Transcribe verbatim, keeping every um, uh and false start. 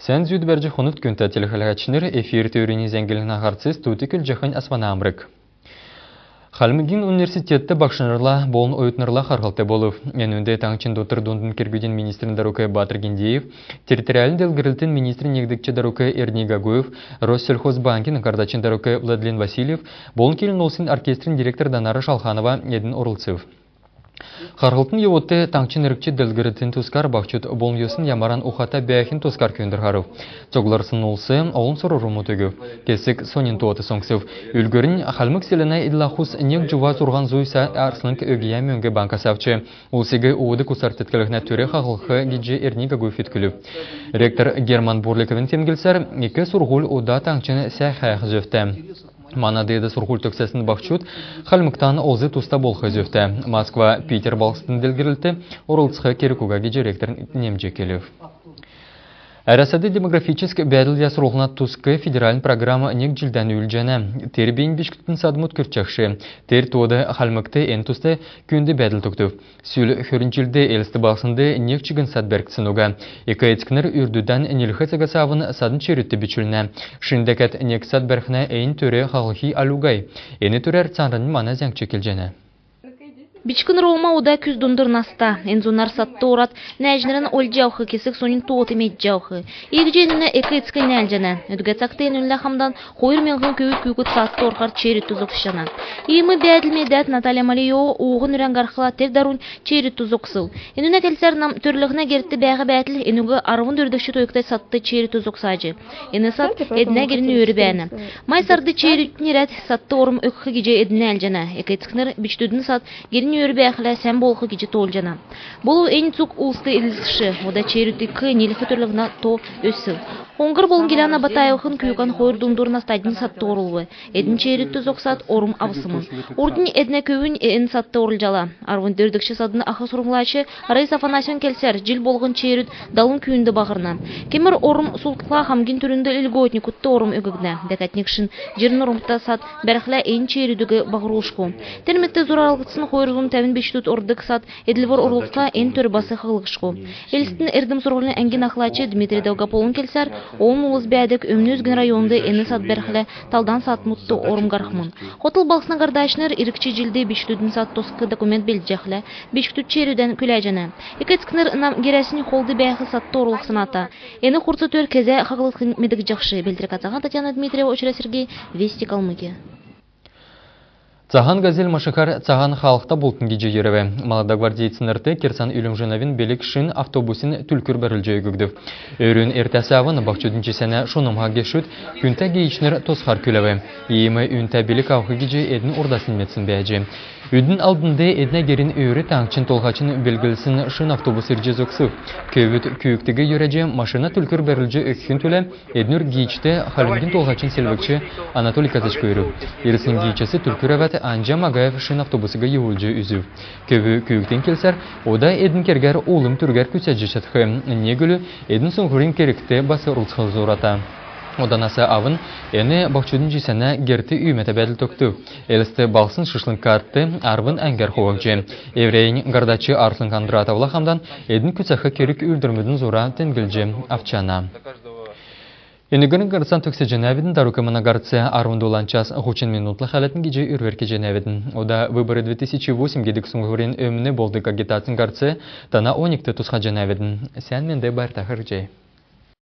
Сән зүд бәрҗ хонут, күндтә телехәләһәчнр. Эфирт өрүн зәңглһнә һарц, студьд көдлҗәхнь Асвана Амрик. Хальмгин университетд багшнрла болн оютнрла харһлт болв. Энүнд таңһчин дотр дундын кергүдин министрин дарук Батр Гиндеев, территориальн делгрлтин министрин негдгч дарук Эрдни Гагуев, Россельхозбанкин һардачин дарук Владлен Васильев болн келн улсин оркестрин директор Данара Шалханова эдн орлцв. Харһлтын йовудт таңһчин иргч делгрлтин тускар баһчуд болн йосн ямаран ухата бәәхин тускар күүндвр һарв. Цуглрсн улс олн сурврмуд өгв. Кесг соньн тоот соңсв. Үлгүрнь, хальмг селәнә эдл-ахус нег җува зурһан зуй сай арслң өгйә мөңг банкас авч, улсиг уудг усар тетклһнә төр хаһлх гиҗ Эрдни Гагуев өткв. Ректор Герман Бурликовин темдглсәр, ик сурһуль ода таңһчин сәәхәх зөвтә. Мана деед сурһуль төгсәсн баһчуд Хальмгтан олз-туста болх зөвтә. Москва, Питер балһсдын делгрлтд орлцх керг уга гиҗ ректор немҗ келв. Әрәсәд демографическ бәәдл ясрулһна туск федеральн программ нег җилдән үүлдҗәнә. Тер бийнь бичкдүдин садмуд күртҗәхш. Тер тоод Хальмгт эн туст күүнд бәәдл тогтв. Сүл хөрн җилд Элст балһснд нег чигн сад бәргдсн уга. Эк-эцкнр үрдүдән нилх цагас авн садин чередт бичүлнә. Шин дәкәд нег сад бәрхнә эн төр хаһлхий аль угай? Эн төрәр цааранднь мана зәңгч келҗәнә. Бичкн Рома ода күс дундур наста. Эн зунар садт орад, нәәҗнрән олҗ авх, кесг соньн тоот медҗ авх. Иигҗ энүнә эк-эцкнь нәәлҗәнә. Өдгә цагт энүнлә хамдан хойр миңһн көвүд күүкд садт орхар чередт зогсҗана. Иим бәәдл медәд Наталья Малиева ууһн үрән һархла тер дарунь чередт зогсв. Энүнә келсәр, нам төрлһнә герт бәәх бәәтл энүг арвн дөрвдгч тойгта садт чередт зогсаҗ. Эн сад эднә герин өөр бәәнә. Май сард чередүдт ирәд, садт орм өгх гиҗ эдн нәәлҗәнә. Эк-эцкнр бичкдүдин сад герин өөр бәәхлә сән болх гиҗ тоолҗана. Болв эн цуг улст эзлсш. Ода чередүдт нилх төрлһнә то өсв. Хоңһр болн Геляна Батаевахн күүкән хойр дундур настаднь садт орулв. Эдн чередүдт зогсад орм авсмн. Урднь эднә көвүнь эн садт орулҗала. Арвн дөрвдгч садин ах сурһмҗлач Раиса Афанасьеван келсәр, җил болһн чередүд далн күүнд баһрна. Кемр орм сулдхла, хамгин түрүнд льготникудт орм өггднә. Дәкәд нег шин җирн ормта сад бәрхлә, эн чередүдиг баһрулшго. Тер мет зуралгдсн хойр зун тәвн бичкдүд ордг сад эдлвр орулхла, эн төр бас хаһлгшго. Элстин эрдм-сурһулин әңгин ахлач Дмитрий Долгополовин келсәр, олн улс бәәдг өмн үзгин районд эн сад бәрхлә, талдан садмудт орм һархмн. Хотл балһсна һардачнр иргч җилд бичкдүдин сад тосхх документ белдҗәхлә, бичкдүд чередүдән күләҗәнә. Эк-эцкнр нам герәснь холд бәәх садт орулх саната. Эн хурц төр кезә хаһлгдхнь медгдҗәхш. Белдгч цаһан Татьяна Дмитриева, Очра Сергей, Вести Калмыкия. Цаһан газель машиһәр цаһан хаалһта болтн гиҗ йөрәв. Молодогвардеецнрт Кирсан Илюмжиновин белг шин автобусин түлкүр бәрүлҗ өггдв. Өрүн эртәс авн баһчудын җисәнә шунмһа гешүд, күндтә гиичнр тосхар күләв. Иим үнтә белг авх гиҗ эдн урдаснь медсн бәәҗ. Үдин алднд эднә герин өөр таңһчин Толһачин белглсн шин автобус ирҗ зогсв. Көвүд күүкдиг йөрәҗ, машина түлкүр бәрүлҗ өгхин төлә эднүр гиичд Хальмгин Толһачин селвгч Анатолий Козачко ирв. Ирсн гиичәс түлкүр авад, Анҗа Магаев шин автобусиг йовулҗ үзв. Көвү күүкдин келсәр, ода эдн кергәр улм түргәр күцәҗ чадх. Нег үлү эдн суңһврин кергт бас орлцх зурата. Оданас авн эн баһчудын җисәнә герт үүмәтә бәәдл тогтв. Элст балһсн шишлң картд арвн әңгәр хувагдҗ. Эврәннь һардач Арслң Кондратовла хамдан эдн күцәх керг-үүлдврмүдин зура темдглҗ авчана. Энүгәрн һарцан төгсәҗәнәвидн. Дарук мана һарц арвн долан час һучн минутла хәләтн гиҗ үрвр кеҗәнәвидн. Ода «Выборы две тысячи восемь» гидг суңһврин өмн болдг агитацин һарц тана оньгт тусхаҗанавидн. Сән менд, байрта харһий.